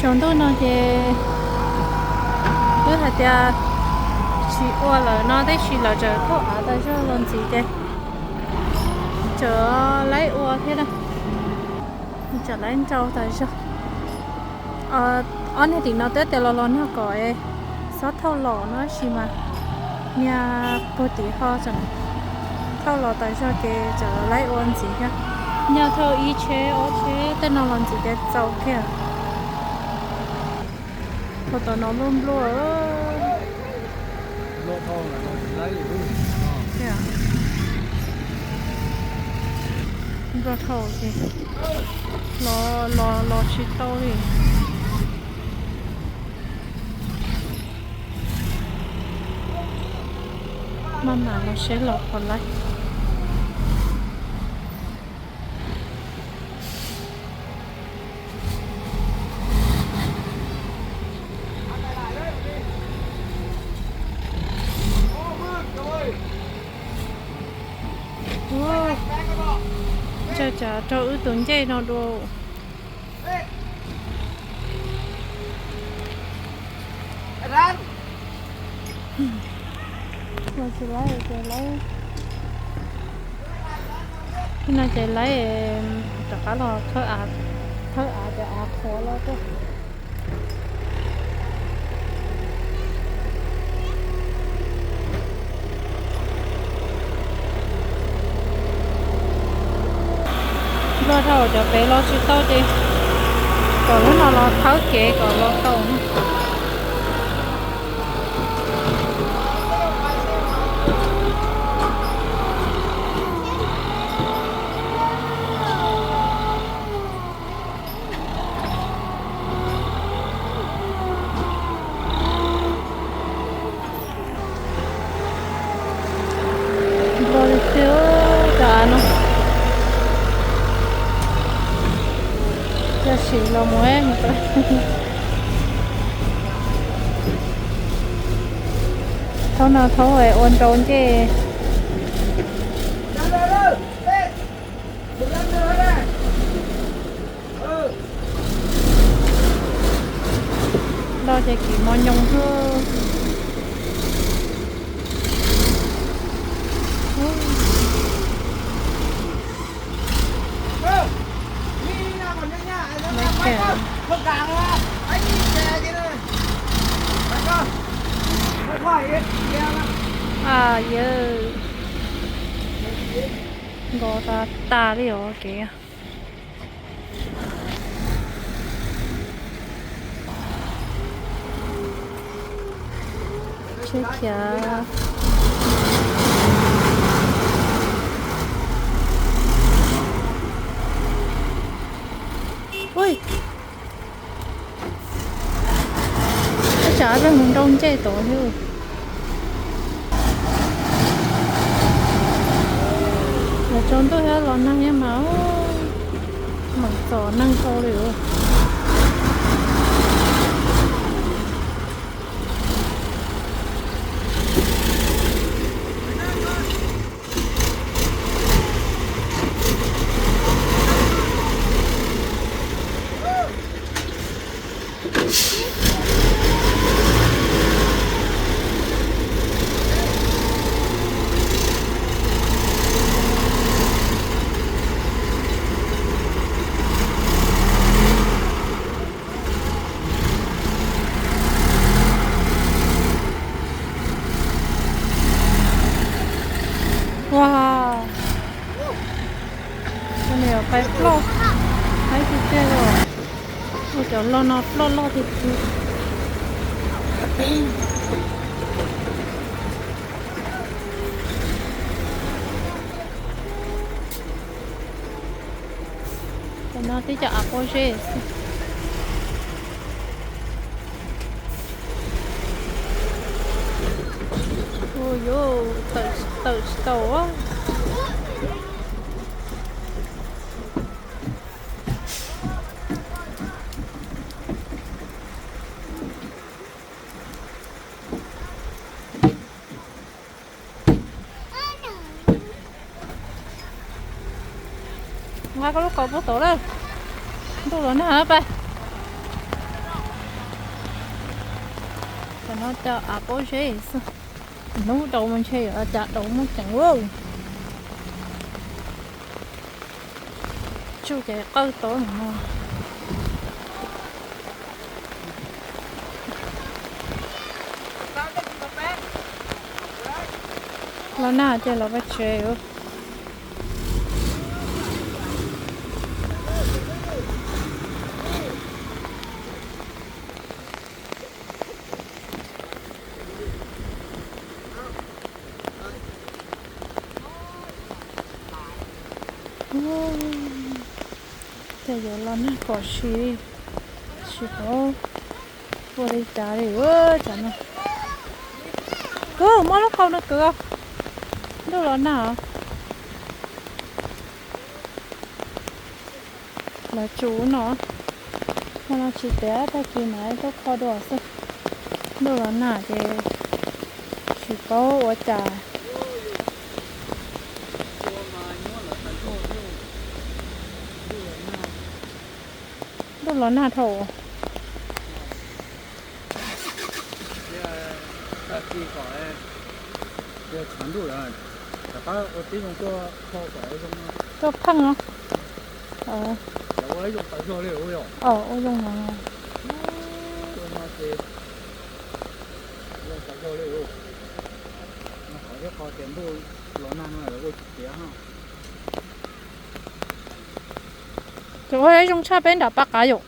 Tsaus ntuj no ces twb hais tias tsis ua lawm no tab sis lawv tseem thauj av tas zog los ntxiv ces tseem laib ua thiab na, tseem laib nrau tas zog. Ob niag tim no twb tias los los nag kom xob thauj los no tab sis mas niag puag tim ho tseem thauj los tas zog ces tseem laib ua ntxiv thiab. Nyaj thauj ib tsheb ob tsheb tej no los ntxiv ces txaus kiag. Ua tom no npluaj npluaj. Npluaj dhau ces los los los tsis tau li. Maj mam los seb los puas laib. Ntshai tsam raug wb tus ncej no dua. Los tsis laib ces laib, no ces laib rov qab los thawb av, thawb av ces av qhuav los tuaj. Npluaj dhau cov pem los tsis tau ces kom lub no los thawb kev kom los tau. Npluaj li xwb cov av no. Yog sim los mus, thaum no thaum ua nrau ncej. Los ces kis mos nyoos xwb. Yawg, nkos tas tas li os kev. Tsheb khiav. Ua cas peb mus nrau ncej tod li. Los tsaus ntuj thiab los nag thiab mas, mam txom neeg dhau li. Ua, cov no yog pais ploj, haib tiag tiag os. Ua cov lo no ploj loj tiag tiag. Cov no twb cov av pob zeb xwb. Ua yuav tawm tsis tau. Nqa koj lub qos puag tod lawm. Ntuj los nag pab. Tam no cas av pob zeb xwb, hnub daus mas ntshe yuav cas daus muaj ceem ua. Tsuj ces qawj tau mus no. Los nag ces los peb tsev. Tej yuav los nag pom si, tsis paub ua li cas li. Tam no, kuv muab lub qau no kwv, ntuj los nag. Lawv tsum no, hmo no tsis tiav, tag kis mas tuaj kho dua xwb. Ntuj los nag ces tsis paub ua cas. Ntuj los nag dhau. Tuaj pheej no. Ua zoo no. Ces ua zoo tshaj peb nram Paj Qav yom.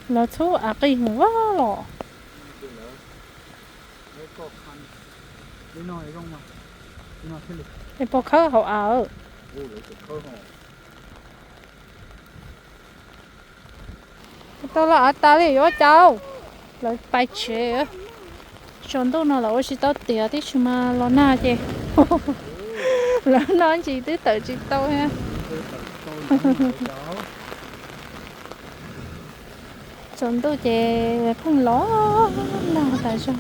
Lawv txhub av qis mus vaj los. Es pom khawb hauv av. Tau los av tas li yuav ua cas. Lawv pais tsev. Tsaus ntuj no lawv ua tsis tau tiav tib si mas los nag ces lawv noj ntsis twb tawm tsis tau thiab. Tsaus ntuj ces pheej los nag tas zog.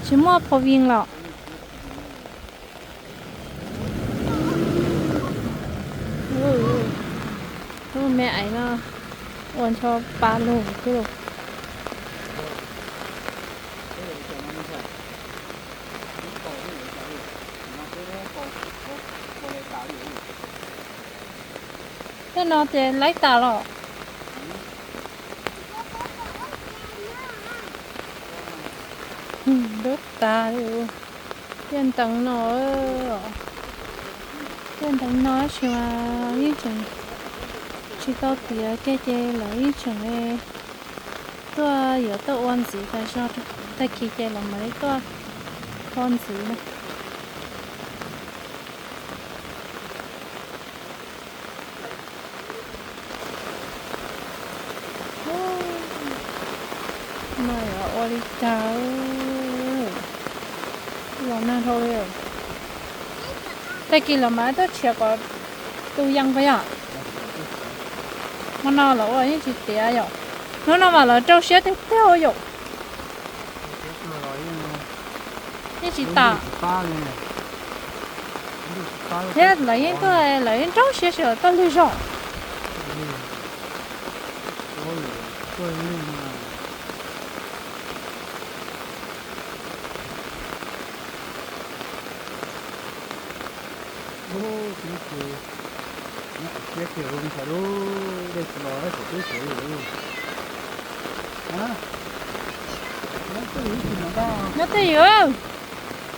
Tsis muaj pho vin los. Lub me aiv no ua ncho pa lug xwb. Tej no ces laib tas los. Dub tas li. Tiaj nteev no, tiaj nteev no tab sis mas yeej tseem tsis tau tiav kiag ces lawv yeej tseem tuaj yuav tuaj ua ntxiv tas zog, tag kis ces lawv mam li tuaj kho ntxiv na. No yuav ua li cas, los nag dhau li. Tag kis los mas tuaj tshiav kom tu yees puas yom? Hmo no lawv ua yeej tsis tiav yom. Hnub no mas lawv rau siab tiag tiag yom. Yeej tsis tas. Thiab lawv yeej tuaj, lawv yeej rau siab tsis tau lwg zog. Nyob twj ywm,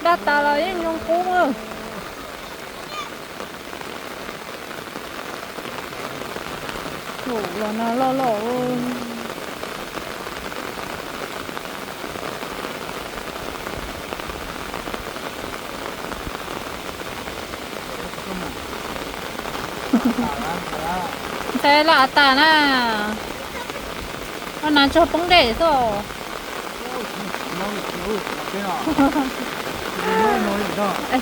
dag tas los yeej zoo qub. Los nag loj loj. Ntxhais laj av tas na, ua nas tsuag poob dej xwb.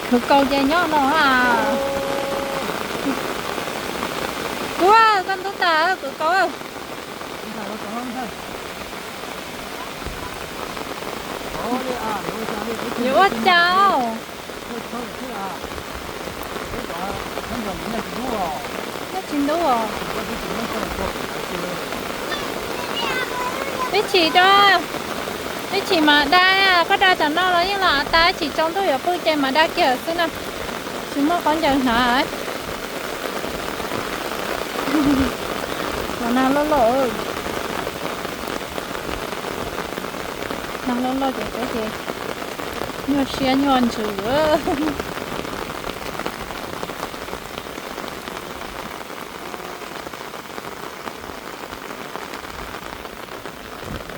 Kwv kaus ces nyob no a. Kuv, koj ntub tas, kwv kaus. Yuav ua cas? Nyob Tsis ntub os. Ib chim rau, ib chim mam da, koj da tsam no los yeej los tas, ib chim tsaus ntuj yuav pw ces mam da kiag xwb na. Tsis muaj qhov ncaws hnav. Los nag loj loj. Nag loj loj ces peb ces nyuaj siab nyuaj ntsws.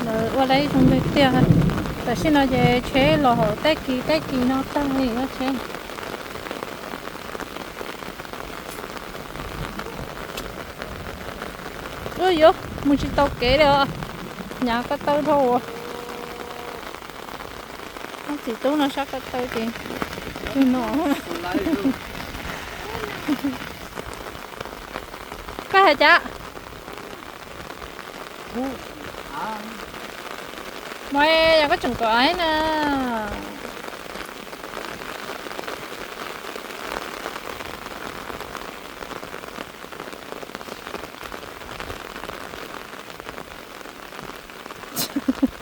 Lawv ua lawv zoo tiag tiag. Tam sim no ces tsheb los hauv tej kis tej kis no tag li tsheb. Ua yuav mus tsis tau kev li os. Hnyav ko taw dhau. Txiv tub no sab ko taw ces no. Koj hais cas? Mas yog koj tseem kom aiv na.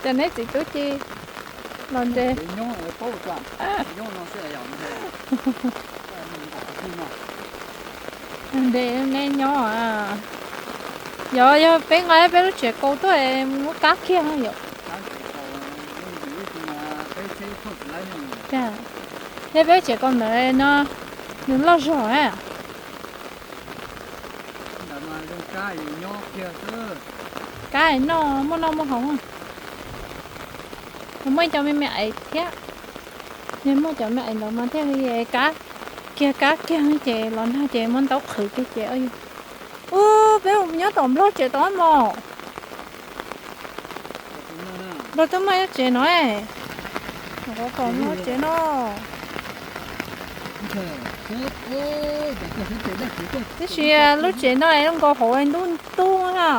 Cas neb txiv tub ci los nres, nres neb nyob. Yog, yog peb nqa peb lub tsev kaus tuaj muab kab kiag yom. Yog peb lub tsev kaus ntawd no nws loj zog. Kab noj muaj noj muaj haus. Muaj cov me me aiv thiab. Yog muaj cov me aiv ntawd mas thiaj li kab kiag kab kiag ces los nag ces muab ntaub qhwv kiag ces. Ub, peb mus nyob tom Nplog tsev tod mos. Nplog twb muaj ib tsev no. Tom Nplog tsev no. Tab sis lub tsev no zoo nkaus hauv ntub ntub na.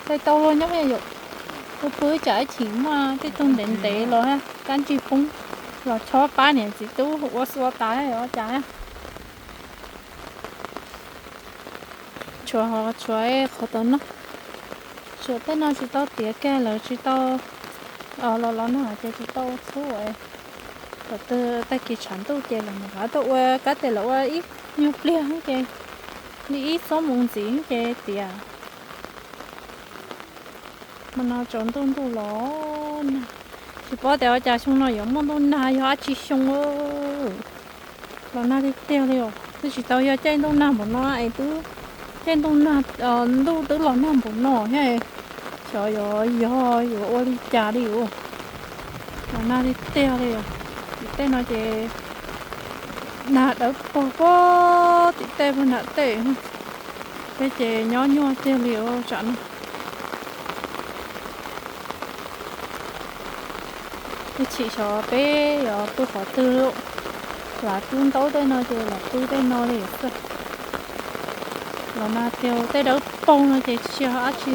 Txhais tau luag nyob yom. Pw pw tsam ib chim muaj tej tug ntev ntev los kab ntsig poob los chob pab niam txiv tub ua xua tas ua cas. Tshuav, tshuav qhov tau noj. Tshuav tej no tsis tau tiav kiag lawm tsis tau, los los nag ces tsis tau txhub. Thaum twg tag kis tshav ntuj ces los mus rov tuaj ua kab tes los ua ib nyuag pliag ces li ib xuab moos ntxiv ces tiav. Hmo no tsaus ntuj ntuj los nag, tsis paub tias ua cas xyoo no yuav muaj ntuj nag yog dab tsi xyoo. Los nag tiag tiag li os, twb tsis tau yog caij ntuj nag npaum no es twb caij ntuj nag, ntuj twb los nag npaum no thiab. Xyov yog yog yuav ua li cas li os. Los nag tiag tiag li os. Tim tej no ces nag dawb paug puag tim tej puag nram tej. Peb ces nyob nyuaj tiag li os tsam no. Ib chim xyov peb yuav pw qhov twg. Lam rub ntaub tej no ces lam pw tej no li xwb. Los nag tiag, tej dawb paug no ces tsis yog dab tsi.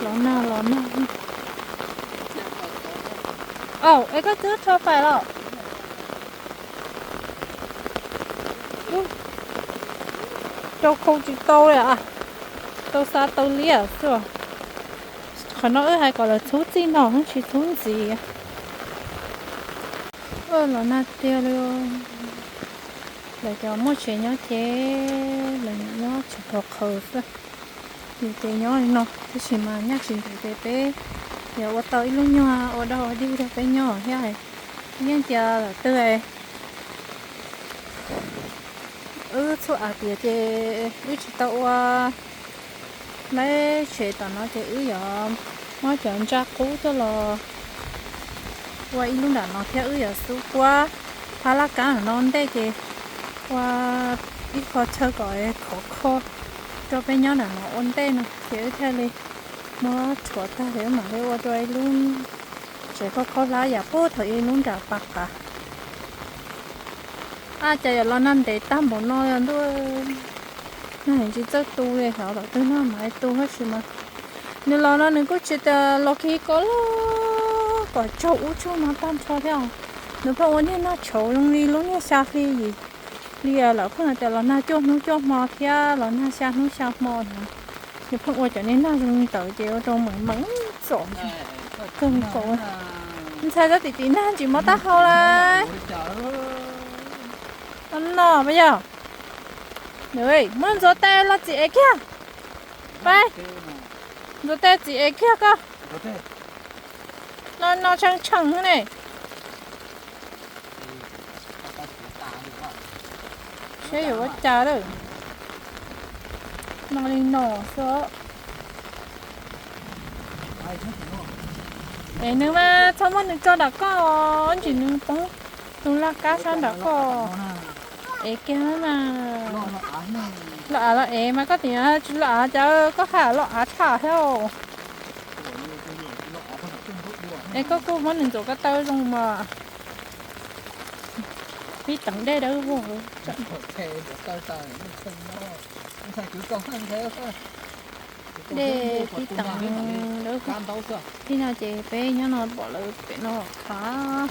Los nag los nag. Au, es koj twb rho fais los? Rau khau tsis tau li, tau xa tau liab xwb. Qhov no wb hais kom lawv txhub txij no tsis txhub ntxiv. Los nag tiag li. Lawv cov muaj tsev nyob ces lawv nyob tsis khov khaws xwb. Yus ces nyob li no tab sis mas nyob tsis ntev ces peb yuav ua tau ib lub nyuag ua dog ua dig rau peb nyob thiab. Yeej tias lawm twg wb txhub av tias ces wb tsis tau ua lawv tsev tom no ces wb yuav muab cov ntsa qub coj los ua ib lub nram no thiab wb yuav xub puab phab laj kab no ntej ces ua ib qho chaw kom khov kho rau peb nyob nram no ua ntej no ces wb thiaj li muab rhuav tag ces wb mam li ua rau ib lub tsev khaub khaub hlab yam puag thaum ub lub nram pas qav. Ab, cas yuav los nag ntev tag npaum no ntuj. Nag tsis txawj tu li, xyov tom twg nag mam li tu tab sis mas nws los no nws kuj tsis tas los kiag ko loj kom tsaug ub tsaug no tag nrho thiab os. Nws pheej ua niag nag tshauv zoo li lub niag xya hli yim Li lawv pheej hais tias los nag cuaj hnub cuaj hmo thiab los nag xya hnub xya hmo na. Nws pheej ua cov niag nag zoo li ntawd ces ua rau meem meem txom kawg nkaus. Ntxhais txhob tim tim nag ntsis mob taub hau lawm. No, no, yog. Muab ntxuav tes los txiv ev kiag. Pab, ntxuav tes txiv ev kiag koj. No, no tsheej tsheej ne. Saib yuav ua cas lawm. No li no xwb. Es nws mas txhob muab nws tso nram koj, ntsis nws poob tus laj kab sab nram koj. Es kiag mas, los av los ev mas koj tias tsis los av cas koj hais los av tshaj thiab. Es koj kuj muab nws ntxuav ko taw zoo mas. Pib teev dej dawb vog. Dej pib teev dawb vog. Tib no ces peb nyob no pom lawv pem no khav.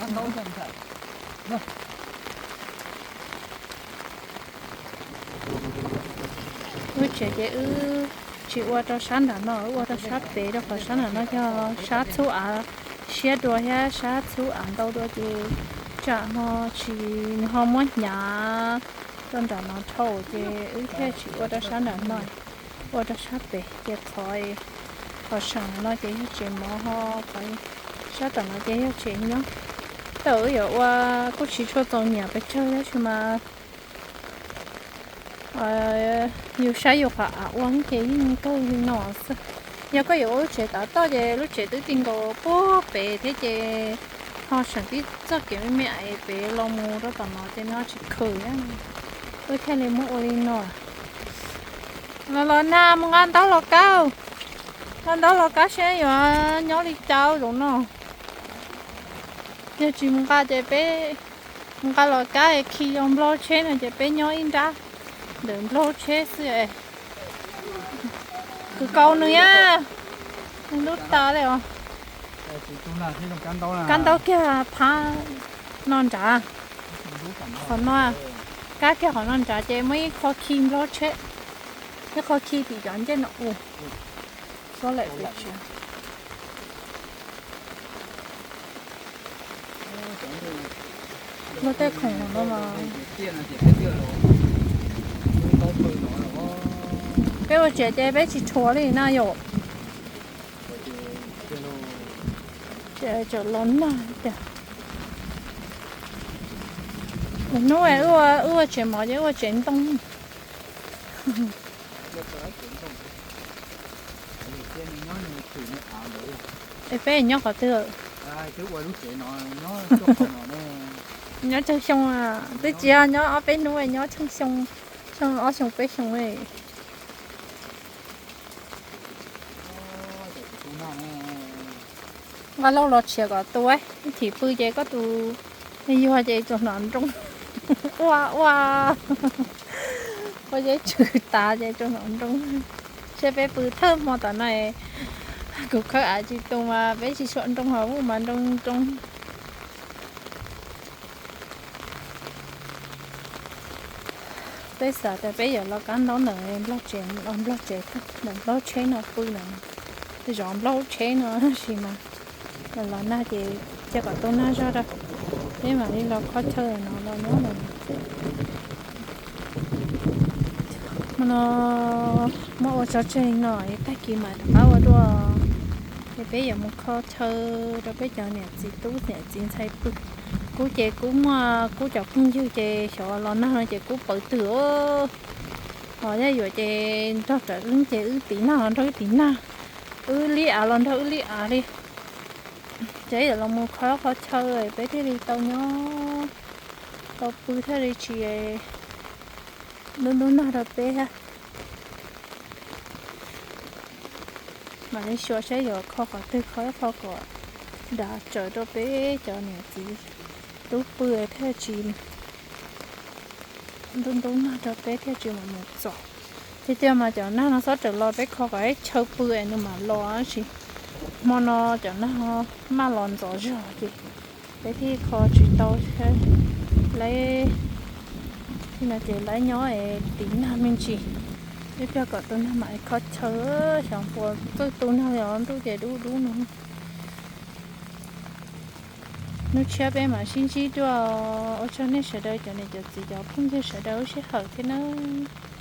Lub tsev ces wb tsis ua rau sab nram no, wb ua rau sab pem rau qhov sab nram no yog sab txhub av siab dua thiab sab txhub av ntau dua ces tsam no tsis nws ho muab hnyav rau nram no dhau ces wb thiaj tsis ua rau sab nram no, ua rau sab pem ces qhov, qhov seem no ces yog tsev mov ho, qhov sab tom no ces yog tsev nyob. Thaum wb yuav ua kuj tsis tshua txaus nyiam pes tsawg tab sis mas yus saib yus qhov av ua ces yeej kawg li no xwb. Yog koj yuav ua lub tsev tav toj ces lub tsev twb ti nkaus puag pem thiab ces ho seem tib txoj kev me me es pem los mus rau tom no ces nws ho tsis khwm thiab. Wb thiaj li muab ua li no. Los los nag mus nqa ntaub los kab, nqa ntaub los kab seb yuav nyob li cas zoov no. Yog tsis mus nqa ces peb mus nqa los kab khi zoo nplaug tsheb no ces peb nyob ib nrab ntawm nplaug tsheb xwb. Kws kaus nws a, nws lub tas li os. Kab ntaub kiag phab no nrad, qhov no, kab kiag qhov no nrad ces muaj ib qho khi nplaug tsheb, ib qho khi tim cov ncej no ua. Xob lawm peb tsis Muaj tej khoom no mas. Peb ua tsev ces peb tsis rhuav li na yom. Tseem los nag tiag. Hnub wb ua tsev mov ces ua tsev ntoo. Es peb nyob qhov twg? Nyob tsawg xyoo, twb tsis yog nyob ob peb hnub, nyob tsawg xyoo, ob xyoo peb xyoo. Nqa lauj los tshiav kom tu, ib chim pw ces koj tus yuag ces tsuas hnov nroo ua ua, ua yeb tswv tas ces tsuas hnov nroo. Seb peb pw thawj hmo tom no, kuv khawb av tsis tu mas peb tsis tshua nroo, ho vub mas nroo nroo. Peb xav tias peb yuav los kab ntaub ntawm nplog tsev, los nplog tsev, ntawm nplog tsheb no pw ntawm, zov nplog tsheb no tab sis mas los nag ces cia kom tu nag zog rau, peb mam li los kho chaw no los nyob ntawm. Hmo no muab ua tso tseg no es tag kis mam rov qab ua dua. Es peb yuav mus kho chaw rau peb cov niam txiv tub niam txiv ntxhais pw. Kuv ces kuv muaj kuv cov phooj ywg ces xyov los nag no ces kuv paws twg. Ho yog yuav ces nrog rawv wb ces wb tiv nag los nrog wb tiv nag, wb lib av los nrog wb lib av li. Ces yuav los mus kho qhov chaw peb thiaj li tau nyob tau pw thiaj li tsis ntub ntub nag rau peb thiab. Mam li xyuas saib yuav kho qhov twg, kho ib qho kom dav tsawv rau peb cov niam txiv tub pw thiaj tsis ntub ntub nag rau peb thiaj tsis mus mus txog. Tiag tiag mas cov nag no xob rawm los peb kho kom ib chaw pw es nws mam los tab sis hmo no cov nag maj los ntxov zog ces peb thiaj kho tsis tau thiab. No ces lawv nyob es tiv nag me ntsis, ib pliag kom tu nag mam li kho chaw, xyov puas txawj tu nag li os, ntuj ces dub dub no. Hnub tshiab peb mam sib ntsib dua. Ua tsaug nej sawv daws cov niam cov txiv cov phooj ywg sawv daws lub sij hawm thiab nawb.